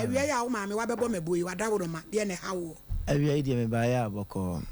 Awia yi a wo maame wabɛbɔ m'abuo yi, w'adaworoma, deɛ na ɛha woɔ? Awia yi deɛ mebaeɛ a bɔkɔɔ.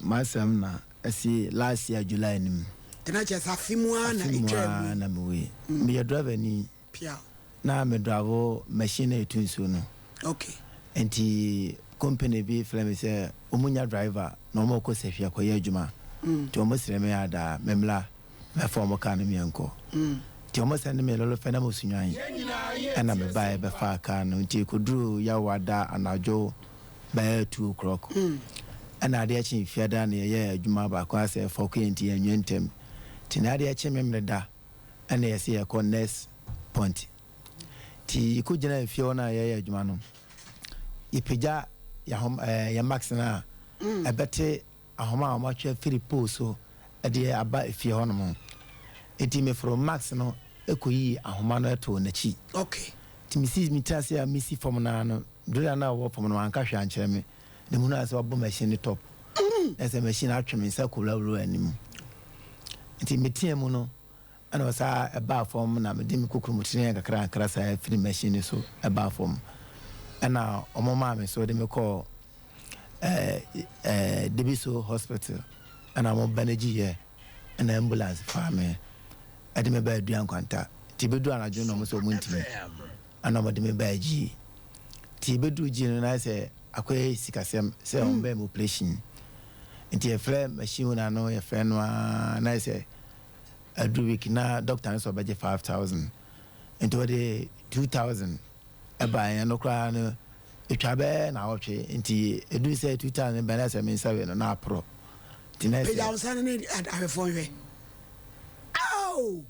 M'asɛm na ɛsi last year July no mu. Nti na kyerɛ sɛ afe mu ara na Afe mu ɛtwaa mu ara yi. na mewui. Meyɛ driver ni. Piaw. Na me drive machine a ɛtu nsuo no. Okay. Nti company bi frɛ me sɛ wɔn nya driver na wɔn rekɔ Sahwi akɔyɛ adwuma. Nti wɔn srɛ me adaa memmra mɛfa wɔn car no meɛnkɔ. Nti wɔn sɛnde me lɔlɔ fɛ na mo sunwan ɛna me baeɛ bɛfaa car no. Nti ɛkɔduruu Yawoada anadwo bɛyɛ 2 o'clock. Ɛna adeɛ kye Fiada na yɛyɛɛ adwuma baako asɛ fɔko yɛ nti yɛnwie ntɛm. Nti na adeɛ kye Memreda ɛna yɛse yɛkɔ next point. Nti yɛkɔgyinaa fie hɔ no a yɛyɛ adwuma no, yɛpagya yɛn ɛɛ yɛn mask no a ɛbɛte ahoma a wɔatwe afiri pole so de aba efie hɔnom. Nti meforo mask no kɔyii ahoma no too n'akyi. Okay. Nti mesi me ti ase a mesi fam no ara no, driller no a ɔwɔ fam no wanka hwee ankyerɛ me. Na mehunu ara sɛ wabɔ machine no top. Na sɛ machine atwe me nsa kɔwurawura anim. Nti meteɛ mu no, ɛna ɔsaa ɛbaa fam na mede me kokuromotiri kakra kakra saa firi machine no so ɛbaa fam. Ɛna wɔn maa me so de me kɔɔ ɛɛ ɛɛ Debiso Hospital. Ɛna wɔn bandage yɛ ɛna ambulance faa me ɛde me baa Dua Nkwanta. Nti ebeduru anadwo na wɔn sɛ wɔn ntumi. Ɛna wɔde me baa Gyii. Nti ebeduru Gyii no na ayɛ sɛ akɔyɛ sikasɛm sɛ wɔn bɛyɛ me operation. Nti yɛfrɛ machine owner no yɛfrɛ no ara na ayɛ sɛ aduru week na doctor no sɛ ɔbɛgye 5,000. Nti ɔde 2,000 ɛbaeɛ, ɛno koraa no ɛtwa bɛyɛ naawɔtwe. Nti ɛduru sɛ 2,000 bɛn na sɛ me nsa wei no na aporɔ. Nti na Pagya sɛ wo nsa no ne ahwɛfoɔ nhwɛ. Ao!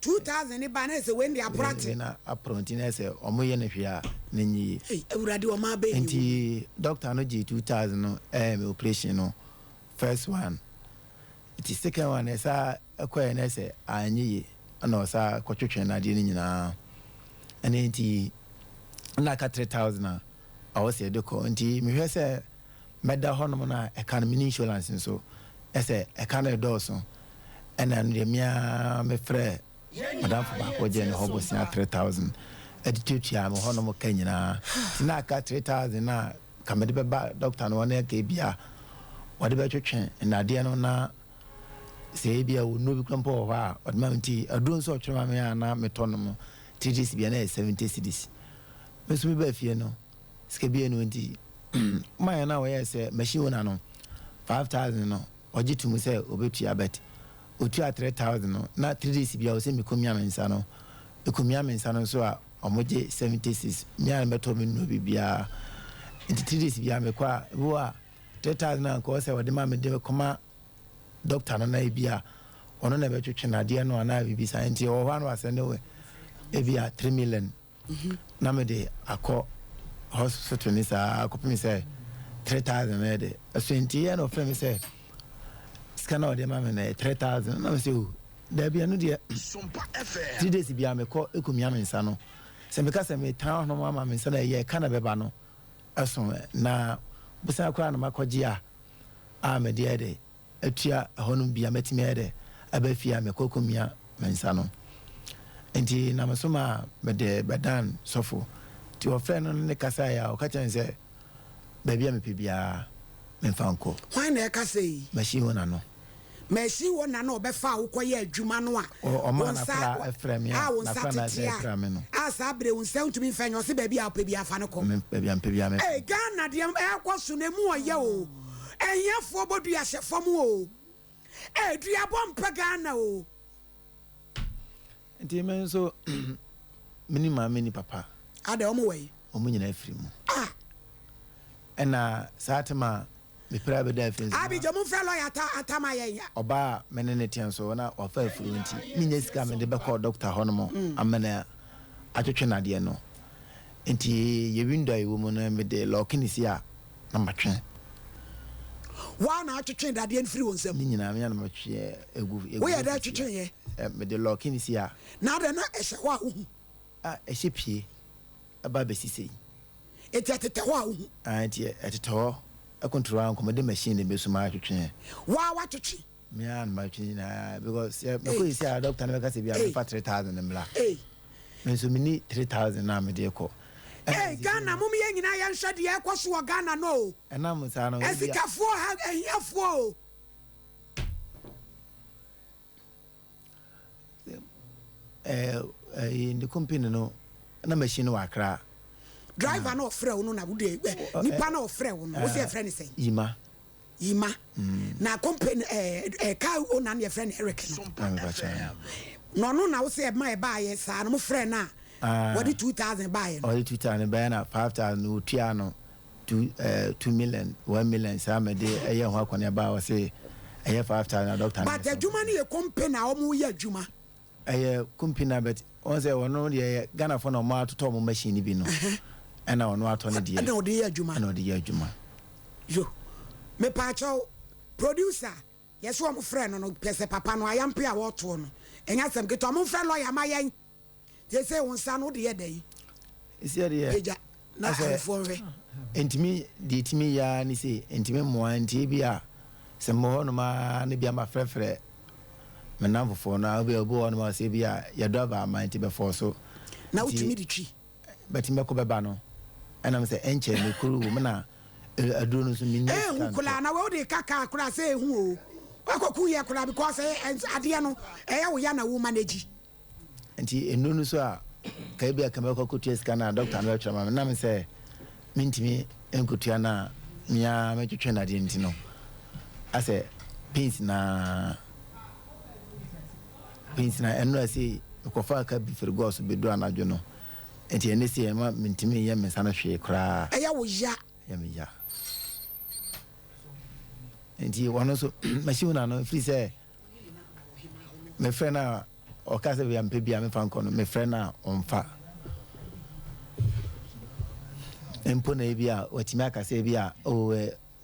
2,000 ne ba na sɛ wei de aporɔ ate. Wei na aporɔ nti na sɛ ɔmo yɛ no hwee a na ɛnyɛ yie. Ei, Awurade ɔmaa bɛn ne wo. Nti doctor no gyee 2,000 no ɛyɛ me operation no first one. Nti second one ɛsa ɛkɔɛ na sɛ anyɛ yie ɛna ɔsa kɔtwetwe n'adeɛ no nyinaa. Ɛne nti na aka 3,000 a ɔwɔ sɛ yɛde kɔ. Nti mehwɛ sɛ mɛda hɔnom no a ɛka no mene insurance nso ɛsɛ ɛka no ɛdɔɔso. Ɛna no deɛ mea mefrɛ madamfo baako gye ne hɔ bosea 3,000 ɛde tuatua me hɔnom ka nyinaa. Nti na aka 3,000 na ka mede bɛba doctor no hɔ na ɛka ebia wɔde bɛtwetwe nnadeɛ no na sɛ ebia nnuro bi kora mpo wɔ hɔ a ɔde ma me. Nti aduro nso ɔtwerɛ ma me a na metɔ no mo 3 days bia na ɛyɛ 70 cedis. Me nso mebaa fie no sika bi enu nti mayɛ no a wɔyɛɛ sɛ machine owner no 5,000 no ɔgye to mu sɛ obetua, but otua 3,000 no na 3 days bia ɔsɛ mekɔmia me nsa no, ɛkɔmia me nsa no nso a ɔmo gye 76 mea no bɛtɔ me nnuro biribiara. Nti 3 days bia mekɔ a ebi wɔ a 3,000 a nka ɔsɛ ɔde ma me de kɔma doctor no na ebi a ɔno na ɛbɛtwetwe n'adeɛ no anaa biribi saa. Nti ɔwɔ hɔ a na wasɛ ne wɔ ebi a 3 million na mede akɔ hospital ne saa akɔpem sɛ 3,000 no yɛ de ɛso. Nti yɛ na ɔfrɛ me sɛ sika na ɔde ma me no yɛ 3,000 na me sɛ o daabi, ɛno deɛ 3 days bia mekɔ ɛkɔmia me nsa no, sɛ meka sɛ metena hɔnom ama me nsa no ɛyɛ ɛka na bɛba no ɛso na bosan koraa na makɔgye a mede yɛ de atua ɛhɔnom bia mɛtumi ayɛ dɛ aba fie a mekɔ kɔmia me nsa no. Nti nam so ma mede bɛdan sɔfo. Nti ɔfrɛ no ne kasaeɛ a ɔka kyerɛ no sɛ baabi a mepɛ biara memfa nkɔ. Hwan na ɛka yi? Machine owner no. Machine owner no ɔbɛfa a wokɔyɛ adwuma no a ɔma wo nsa n'akora ɛfrɛ me a a wo nsa n'akora na tete a ɛfrɛ me no a saa bere wo nsa ntumi mfa nyɛ, ɔse baabi a wopɛ biara fa no kɔ. Baabi a mepɛ biara mɛfa. Ee, Ghana deɛ ɛkɔ so na emu ɔyɛ o, ɛhiafoɔ bɔ dua hyɛ fam o, ee, duabɔ mpɛ Ghana o. Nti me nso mene maame ni papa. Ada ɔmo wɔ yi? Ɔmo nyinaa firi mu. Ah. Ɛna saa tem a mepere abɛda afie nso na Abigya mu fɛ lɔya ata atama yɛn ya. Ɔbaa a me ne ne teɛ nso na wafa afuro nti menyɛ sika a mede bɛkɔ doctor hɔ nom amena atwetwe nadeɛ no. Nti yɛ window a ɛwɔ mu no mede lock ne si a na matwe. Waa na atwetwe dadeɛ no firi wɔn nsam? Ne nyinaa menya na matwe egu egu. Woyɛ dɛ twetwe yɛ? Mede lock ne si a. Na adɛ na ɛhyɛ hɔ a wohu? A ɛhyɛ pie ɛba bɛsi sei. Eti ɛtetɛ hɔ a wohu? Ah, nti ɛtetɛ hɔ ɛkontoro a nkɔmɔde machine de bɛsum atwetwe. Waa watwetwe? Me ara na matwetwe nyinaa because sɛ mekɔ yi si a doctor no bɛka sɛ bi a mefa 3,000 mmra. Ei. Me nso menni 3,000 na mede kɔ. Hey Ghana mom yɛn nyinaa yɛn hwɛ deɛ ɛkɔ so wɔ Ghana no o. Ɛnam saa no. Asikafoɔ ha ahiafoɔ o. Ɛɛ ɛyi ne company no na machine no wɔ Accra. Driver na ɔfrɛ wo no na wode nipa na ɔfrɛ wo no wo sɛ yɛfrɛ ne sɛn? Yima. Yima. Na company ɛɛ car owner no yɛfrɛ no Eric no. Na ɔno na wo sɛ ɛma ɛbaayɛ saa no mo frɛ no a wɔde 2000 baayɛ no. Ɔde 2000 baayɛ na 5000 no otua no 2 ɛɛ 2 million 1 million saa mɛ de ɛyɛ ho akɔneaba a ɔse ɛyɛ 5000 na doctor no. But adwuma no yɛ company a wɔn yɛ adwuma. Ɛyɛ company but wɔn sɛ ɔno deɛ ɛyɛ Ghana fo na wɔn atotɔ wɔn machine no bi no ɛna ɔno atɔ ne deɛ. Ɛna ɔde yɛ adwuma. Ɛna ɔde yɛ adwuma. Yo, mepaakyɛw producer yɛsɛ wɔn frɛ no no pɛ sɛ papa no ayampe a wɔtoɔ no ɛnyɛ asɛm ketewa wɔn mfrɛ lawyer ma yɛn. Seesei wo nsa no wode yɛ dɛn? Seesei deɛ Pagya na asɛ ahwɛfoɔ nhwɛ. ntumi deɛ ɛtumi yɛ ara ne sei, ntumi mmoa nti ebi a sɛ mewɔ hɔnom ara na ebia mafrɛfrɛ me nnamfofoɔ no a, ebia obi wɔ hɔnom a ɔsɛ ebi a yɛ driver ama nti bɛfɔɔ so. Na Nti wotumi de twi? bɛtumi bɛkɔ bɛba no ɛnam sɛ ɛnkyɛ mekɔru wɔ mu na aduro no nso mennya sika Ehu ntɔ. koraa na wei wode ka kaa koraa sɛ ehu o. Wakɔku yɛ koraa because ɛyɛ adeɛ no ɛyɛ wo ya na wo manage. Nti nnuro no so a, ka ebi a ka mɛkɔ akɔtua sika no a dɔkta no bɛtwerɛ ma me. Nam sɛ mentumi nkɔtua no a, me ara mɛtwetwe no adeɛ nti no, asɛ pains na pains na ɛno a sei mekɔfaa ka bi firi gɔɔ so bɛduru anadwo no. Nti ɛne sei ɛma mentumi nyɛ me nsa no hwee koraa. Ɛyɛ wo ya? Ɛyɛ me ya. Nti ɔno nso machine no ano ɛfiri sɛ Mefrɛ no a, ɔka sɛ baabi a mepɛ biara memfa nkɔ no, mefrɛ no a ɔmfa. Mpo na ebi a watumi aka sɛ ebi a oh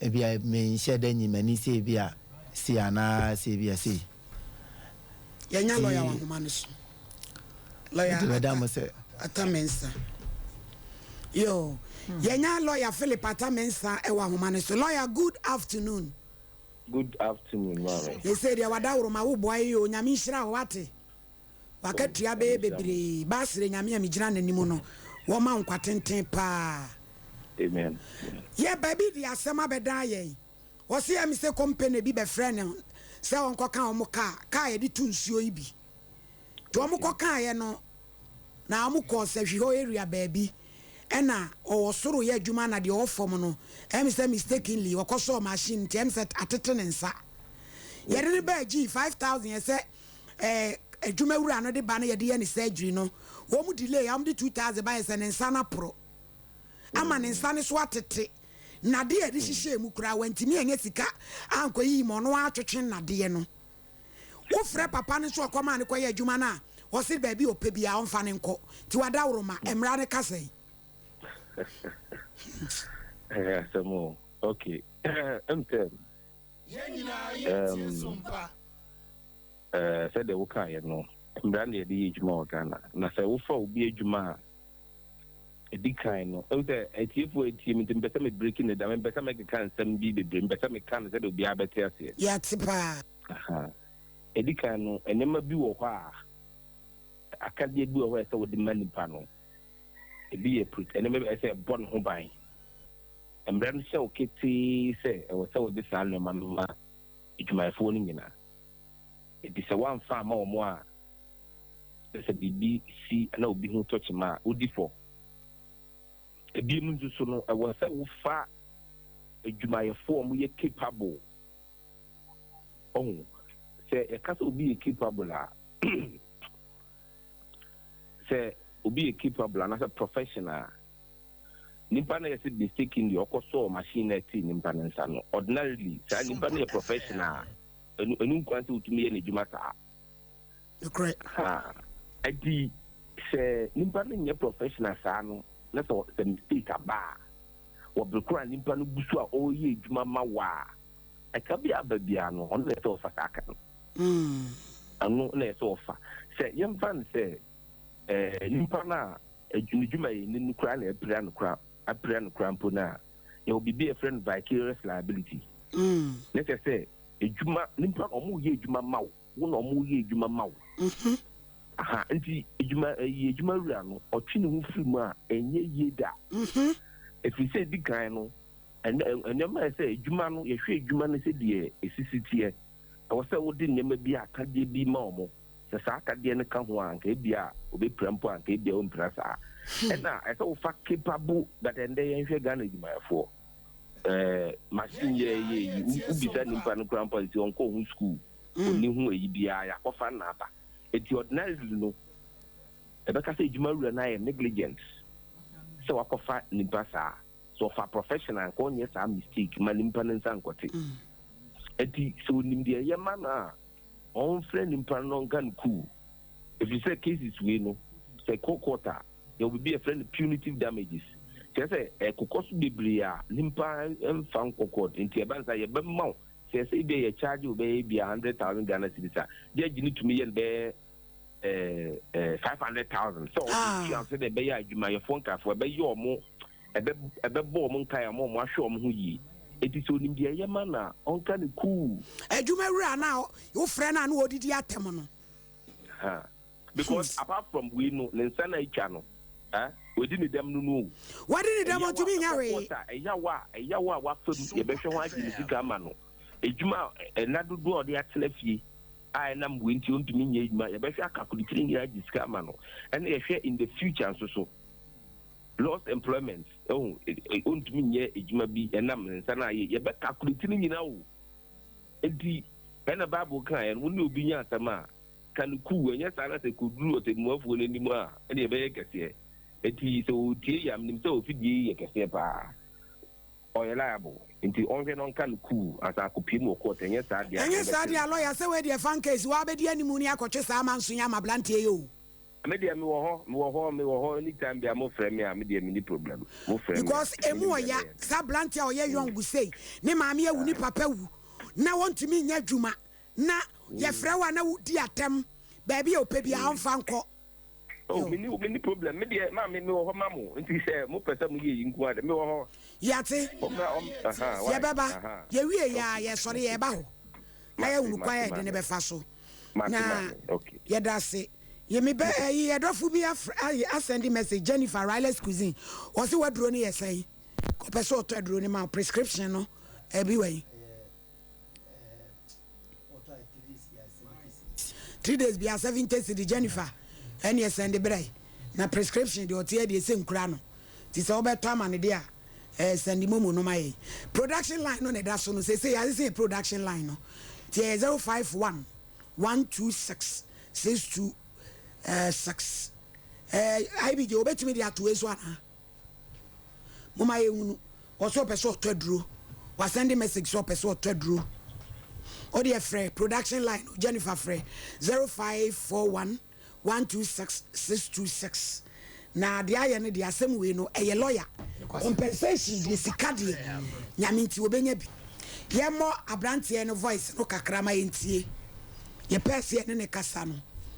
ebi a menhyɛ da nyi m'ani sɛ ebi a sei anaa sɛ ebi a sei. Yɛnya lɔya wɔ ahoma no so. Lɔya Ata, Ata Mensah. Yo, yɛnya lɔya Philip Ata Mensah wɔ ahoma no so. Lɔya, good afternoon. Good afternoon maame. Sesei deɛ wadaworoma wo boa yi oo Nyame nhyira wo wate wakatua bɛyɛ bebree Baasere Nyame a megyina nanim no wɔma wo nkwa tenten paa. Amen. Yɛ ba bi de asɛm abɛdan yɛn ɔse ɛm sɛ company bi bɛfrɛ no sɛ ɔnkɔka wɔn car car yɛde tu nsuo yi bi Nti wɔn kɔ kaeɛ no na wɔn kɔɔ sahwi hɔ area baabi ɛna ɔwɔ soro yɛ adwuma na deɛ ɔwɔ fam no ɛm sɛ mistakenly ɔkɔ sɔɔ machine nti ɛm sɛ atete ne nsa yɛde no baa gyii 5000 yɛ sɛ ɛɛ adwuma wura no de ba no yɛde yɛ ne surgery no wɔn delay wɔn de 2000 ba yɛ sɛ ne nsa no aporo ama ne nsa no so atete nnadeɛ a yɛde hyehyɛ mu koraa wantumi anyɛ sika ankɔyiyi ma ɔno atwetwe nnadeɛ no. Wofrɛ papa no nso ɔkɔmaa no kɔyɛ adwuma no a, ɔse baabi a ɔpɛ biara ɔmfa no nkɔ. Nti wadaworoma, mmara no ka sɛn? Ɛyɛ asɛm o. Ok, ɛm sɛ um, uh, sɛdeɛ wokaeɛ no, mmara na yɛde yɛ adwuma wɔ Ghana. Na sɛ wofa obi adwuma a, ɛdi kan no, ɛm sɛ atiefoɔ atie me nti mepɛ sɛ me breaki ne da, mempɛ sɛ mɛkeka nsɛm bi bebree, mepɛ sɛ meka no sɛdeɛ obiara bɛte aseɛ. Yɛate paa. Aha. Ɛdi kan no, nneɛma bi wɔ hɔ a, akadeɛ bi wɔ hɔ a ɛsɛ sɛ wode ma nipa no. Ebi yɛ pro nneɛma bi a ɛsɛ sɛ ɛbɔ ne ho ban. Mmara no hyɛ wo ketee sɛ ɛwɔ sɛ wode saa nneɛma no ma adwumayɛfoɔ no nyinaa. Enti sɛ woamfa amma wɔn a, na sɛ biribi si na obi ho tɔ kyema a, wodi fɔ. Ebinom nso so no, ɛwɔ sɛ wofa adwumayɛfoɔ a wɔyɛ capable. Ɔho, sɛ yɛka sɛ obi yɛ capable a, sɛ obi yɛ capable anaasɛ professional a, nipa no yɛsɛ mistakenly ɔkɔsɔɔ machine na ɛtee nipa no nsa no, ordinarily saa nipa no yɛ professional a, ɛnu ɛnu nkwan sɛ otumi yɛ n'adwuma saa. Nokorɛ. Ha, ɛnti sɛ nipa no nyɛ professional saa no, na sɛ sɛ mistake aba a, wɔ bere koro a nipa no gu so a ɔreyɛ adwuma ma wo a, ɛka bi aba biara no, ɔno na ɛsɛ ɔfa saa ka no. Ɛno na ɛsɛ ɔfa. Sɛ yɛmfa no sɛ ɛɛ nipa no a ne dwumayɛni no koraa na apira no koraa apira no koraa mpo no a, yɛwɔ biribi a yɛfrɛ no vicarious liability. Ne kyerɛ sɛ adwuma nipa no wɔreyɛ adwuma ma wo, wo na wɔreyɛ adwuma ma wo. Aha, nti edwuma ɛyi edwuma wura no ɔtwe ne ho firi mu a ɛnyɛ yie da. Ɛfiri sɛ edi kan no nneɛma a ɛsɛ edwuma no yɛhwɛ edwuma no sɛdeɛ esisi teɛ. Ɛwɔ sɛ wode nneɛma bi akadeɛ bi ma wɔn. Sɛ saa akadeɛ no ka ho a anka ebia obɛpira mpo a anka ebia ɔmpira saa. Ɛna ɛsɛ wofa capable but ɛndɛ yɛnhwɛ Ghana adwumayɛfoɔ. Machine yɛ yɛ yi wobisa nipa no koraa mpo a sɛ ɔnkɔɔ ho school ɔnni ho ayi biara yɛakɔfa no aba. Enti ordinarily no ɛbɛka sɛ adwuma wura no ayɛ negligent sɛ wakɔfa nipa saa. Sɛ ɔfa professional anka ɔnyɛ saa mistake ma nipa no nsa nkɔte. Enti sɛ onim deɛ ɛyɛ ma no a ɔmfrɛ nipa no na ɔnka no cool. Ɛfiri sɛ cases wei no sɛ ɛkɔ court a yɛwɔ biribi a yɛfrɛ no punitive damages. Kyerɛ sɛ ɛkokɔ so bebree a nipa mfa nkɔ court nti ɛba no saa yɛbɛma wo sɛ ɛsɛ ebia yɛ charge wo bɛyɛ ebia 100,000 Ghana cedis a judge no tumi yɛ no bɛyɛ 500,000 sɛ ɔde tua sɛdeɛ ɛbɛyɛ a adwumayɛfoɔ nkaefoɔ ɛbɛyɛ ɔmo ɛbɛ ɛbɛbɔ ɔmo nkae ama ɔmo ahwɛ ɔmo ho yie. Enti sɛ onim deɛ ɛyɛ ma no a ɔnka no cool. Adwuma wura no a wofrɛ no a na ɔdidi atɛm no. Ha. Because apart from wei no ne nsa no a atwa no eh wadi ne dɛm no no o. Wadi ne dɛm Ɛyaw a ɔntumi nyɛ ɛkɔ hwee. court a ɛyaw a ɛyaw a wafa mu yɛbɛhwɛ ho agye ne sika ama no. Adwuma a nna dodoɔ a ɔde atena fie a ɛnam wei nti ɔntumi nyɛ adwuma yɛbɛhwɛ akakulitiri nyinaa agye sika ama no. Ɛna yɛhwɛ in the future nso so lost employment ɛho ɔntumi nyɛ adwuma bi ɛnam ne nsa no a yɛ yɛbɛ calculate ne nyinaa o. Enti ɛna Bible kaeɛ no wo ne obi nya asɛm a ka no kuw, ɛnyɛ saa na sɛ ɛkɔduru ɔtɛmmuafoɔ no anim a, ɛnneɛ ɛbɛyɛ kɛseɛ. Enti sɛ ɔretie yi a, menim sɛ ofidie yi yɛ kɛseɛ paa. Ɔyɛ liable, enti ɔnhwɛ na ɔnka no kuw ansa akɔpue mu wɔ court, ɛnyɛ saa deɛ a, Ɛnyɛ saa mobɛte deɛ a no. lawyer sɛ wei deɛ fan case waa bɛdi animu ne akɔtwe saa amanso yi ama abranteɛ yi oo. Me deɛ mewɔ hɔ, mewɔ hɔ, mewɔ hɔ anytime biara mofrɛ me a, me deɛ menni problem. Mofrɛ me a, Because emu menim deɛ ɔya, mɛyɛ. saa abranteɛ a ɔyɛ young sei, ne maame awu ne papa awu na ɔntumi nyɛ adwuma na yɛfrɛ wo a na wodi atɛm baabi a ɔpɛ biara ɔmfa nkɔ. Oh, Yo. meni meni problem. Me deɛ maame me wɔ hɔ ma mo. Nti sɛ mo pɛ sɛ mo yɛ yi nko ara de me wɔ hɔ. Yɛate. Ɔmra ɔm aha why Yɛbɛba. aha. Yɛwie yɛ a Okay. yɛsɔre yɛba hɔ na Mate yɛhunu kwan mate a yɛde no maame. bɛfa so. Mate Na maame. Okay. yɛda ase. Yɛ me bɛ ɛyi yɛdɔfo bi afrɛ ayi asɛnde message Jennifer Riley's Cuisine. Ɔse waduro no yɛ sɛn? Ɔpɛ sɛ ɔtɔ aduro no ma wo prescription no ɛbi wɔ yi. 3 days bia 70 cedi Jennifer ɛneɛ sɛnde brɛ na prescription deɛ ɔteɛ deɛ sɛ nkura no nti sɛ wobɛtɔ ama no deɛ a ɛɛ sɛnde momo no ma yɛn production line no na ɛda so no sese yɛasese yɛ production line no nti ɛyɛ 051 126 62 6 ɛɛ IBJ wobɛtumi de ato wei so anaa Momma yɛnhunu. Ɔse ɔpɛ sɛ ɔtɔ aduro. Wasɛnde message sɛ ɔpɛ sɛ ɔtɔ aduro. Wodeɛ frɛ production line no, Jennifer frɛ 0541 126 626. Na deɛ ayɛ no deɛ asɛm wei no ɛyɛ lawyer compensation deɛ sika deɛ Nyame nti ɔbɛnya bi. Yɛmmɔ abranteɛ no voice no kakra ma yɛntie. Yɛpɛɛ sɛ yɛne no kasa no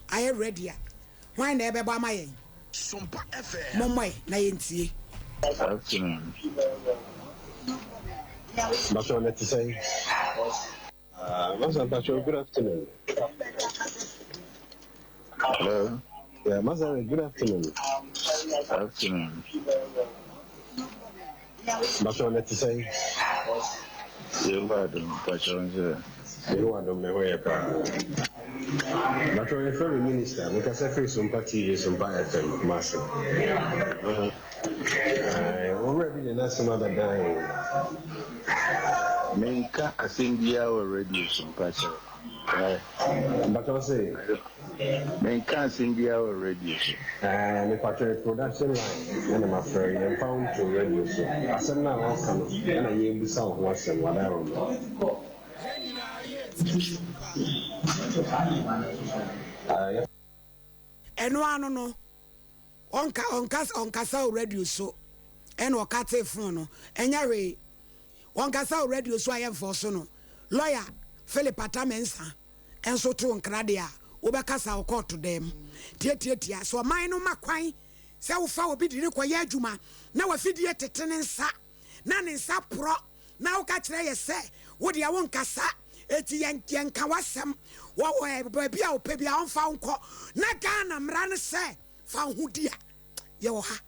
ayɛ ready a Hwan na ɛbɛbɔ ama yɛn? Mommɔ ɛ na yɛntie. Afternoon. Mpacho na te sɛn? Ah, Masa Mpacho, good afternoon. Hello. Yeah, Masa, good afternoon. Afternoon. Mpacho na te sɛn? Yehowa adom, mpacho nso ɛ? Yehowa adom, me ho yɛ paa. Mpacho yɛfrɛ me Minister, mekasa firi Sompa TV, Sompa FM, Kumasi. Ae, wo werɛ bi de n'asɛm abɛdan o. Menka asɛm biara wɔ radio so, mpacho. Why? Mpacho wo se? Menka asɛm biara wɔ radio so. Ɛɛ mepacho yɛ production line ɛna mafrɛ wo, yɛmfa wo nto radio so. Asɛm no a wɔka no ɛna yɛrebusa wo ho asɛm, wadaworoma. Ɛɛ yɛ. Ɛno ano no, ɔnka ɔnka ɔnkasa wɔ radio so ɛna ɔkatee phone no, ɛnyɛ hwee. Ɔnkasa wɔ radio so a yɛmfɔɔso no. Lɔya Philip Atta Mensah nso too nkra deɛ a, wobɛkasa wɔ kɔɔto dan mu tiatiatia. Sɛ ɔman no ma kwan sɛ wofa obi de no kɔyɛ adwuma na w'afidie tete ne nsa na ne nsa porɔ na woka kyerɛ yɛ sɛ wo deɛ wonkasa. Eti yɛn yɛnka w'asɛm wɔ wɔ baabi a wopɛ bi a ɔmfa wo nkɔ. Na Ghana mmara no sɛ fa wo ho di a yɛwɔ ha.